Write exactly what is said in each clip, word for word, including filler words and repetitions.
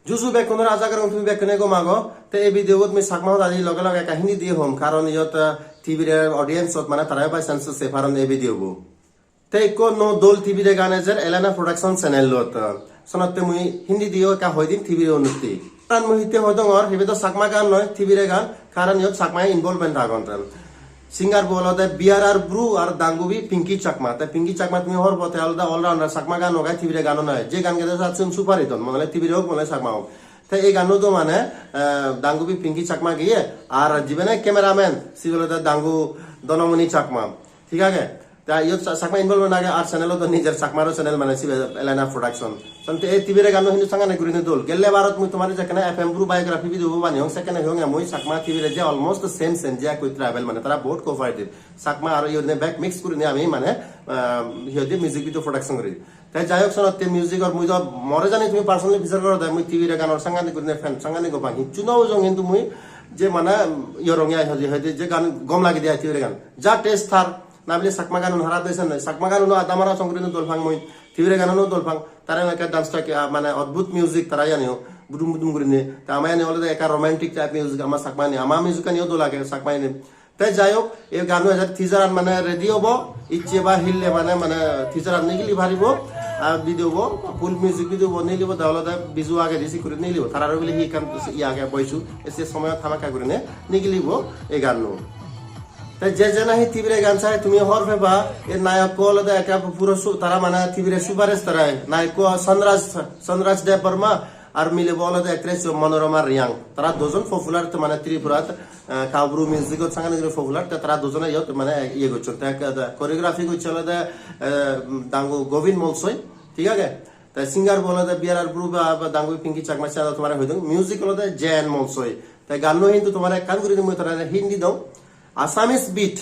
Juju bekkunore, aja gorong tumi bekkune gom ago. Te ei video bot mui Chakma hodadi loge loge ekka Hindi diye hom, karon iyot, ah, T V re audience ot mane tarayo by chance se paron ei video bo. Te ikko nuo dol T V re gan ejer Elena Production channel ot. Sonotte mui Hindi diyo ekka hoi dim T V re unnoti. Karon mui hitte hoi dongor, ibe do Chakma gan noi, T V re gan, karon iyot Chakma involvement agon te. Singer bo olode B R R Bru ar Dangubi Pinky Chakma. Te Pinky Chakma tumi hobor po, te olode all rounder, Chakma gan o gai, T V re gan o gai. Je gan gede sat sun super hit on, mane T V re ok, mane Chakma ok. Te ei ganno do mane, eh, Dangubi Pinky Chakma giye, ar jibene cameraman, sibe olode Dangu Donamoni Chakma. Thik age? Ta iyot Cha-, Chakma involvement age, ar channel o do nijer Chakmaro channel mane sibe Elena Production. Sante ei T V re ganno hintu sangane gurine dol. Gelle barot mui tomare jekkene F M Bru biography video bo baneyong, sekkene hoyong mui Chakma T V re je almost same same je ekko travel mane tara bahut cooperative. Chakma aro iyot ne back mix gurine ami mane, ah, hi hoide music video production guri. Te jai hok, sonotte music or mui do more jani tumi personally feature gorode, mui T V re ganor sangane gurine fan sangane go pang. Hissu no bujong hintu mui je mane iyorong ai hoide hoide je gan gom lage de ai T V re gan. Ja taste thar, na bile Chakma ganun harap desen noi. Chakma ganuno adamara song gurine dol pang mui. T V re ganuno dol pang. Tara ekka dance track, ah, mane odbhut music tara iyaniyo. Budum budum gurine. Ta ama iyani olode ekka romantic type music ama Chakma ni. Ama music ani o dol age Chakma ni. Te jai hok, ei gano ejer teaser an mane ready obo, icche ba hille mane, mane teaser an nigili paribo, ar video bo, full music video bo nigilibo, te olode Biju agedi sikkuri nigilibo, tararo bile hi ekkan iye age boisu, ese somoyot hamakkai gurine nigilibo ei ganno. Te je je nahi T V re gan sai tumi hobor peba, ei nayok ko olode ekka puro su-, tara mane T V re superstar ai, nayok ko Sunrise, Sunrise Debbarma, ar milebo olode actress Manorama Reang. Tara dujon popular to mane Tripurat, eh, Kaubru music ot sangani guri popular, te tara dujone iyot mane iye gocchon. Te, eh, choreography gocche olode, eh, Dangu Govind Molsoi, thik age? Te singer bo olode B R R Bru ba, ba Dangu Pinky Chakma, se tomare hoidong. Music olode J N Molsoi. Te ganno hintu tomare ekkan guri mui tara Hindi dong. Assamese beat,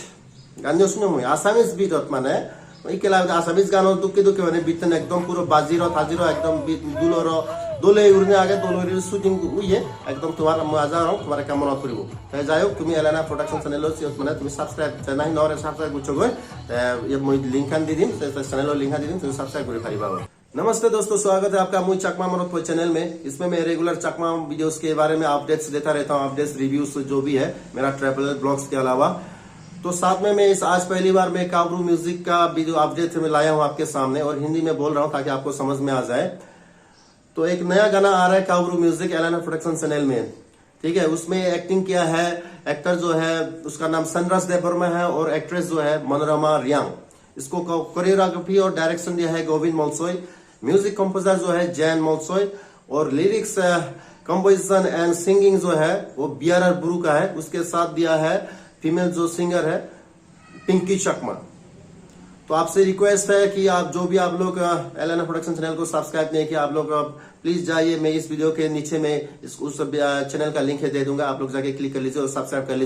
ganno suno mui, Assamese beat ot mane, oi kela Assamese gano dukke dukke mane beat tan ekdom puro bajiro tajiro ekdom beat duloro dole urine age, dole urine shooting oye, ekdom tomar mui aja gorong tomar ekka monot puribo. Te jai hok, tumi Elena Production channel ot siyot mane tumi subscribe, te nahi nore subscribe goccho goi, te iye mui link an di dim, te, te channel o link an di dim, tumi subscribe guri pariba goi. नमस्ते दोस्तों, स्वागत है आपका मुई चकमा मरद पोय चैनल में। इसमें मैं रेगुलर चकमा वीडियोस के बारे में अपडेट्स देता रहता हूँ, अपडेट्स, रिव्यूज, जो भी है मेरा ट्रैवल ब्लॉग्स के अलावा। तो साथ में मैं इस, आज पहली बार मैं काबरू म्यूजिक का वीडियो अपडेट में लाया हूँ आपके सामने, और हिंदी में बोल रहा हूँ ताकि आपको समझ में आ जाए। तो एक नया गाना आ रहा है Kabru music Alana production channel में, ठीक है? उसमें एक्टिंग किया है, एक्टर जो है उसका नाम सनराज देबवर्मा है और एक्ट्रेस जो है मनोरमा रियांग। इसको को-, कोरियोग्राफी और डायरेक्शन दिया है गोविंद मोलसोई। म्यूजिक कंपोजर जो है जैन मोलसोई और लिरिक्स, अ, कंपोजिशन एंड सिंगिंग जो है वो बी आर आर ब्रू का है। उसके साथ दिया है फीमेल जो सिंगर है पिंकी चकमा। तो आपसे रिक्वेस्ट है कि आप जो भी आप लोग, अ, एलाना प्रोडक्शन चैनल को सब्सक्राइब नहीं किया, आप लोग, अ, प्लीज जाइए, मैं इस वीडियो के नीचे में इस, उस, अ, चैनल का लिंक है दे दूंगा, आप लोग जाके क्लिक कर लीजिए और सब्सक्राइब कर लीजिए।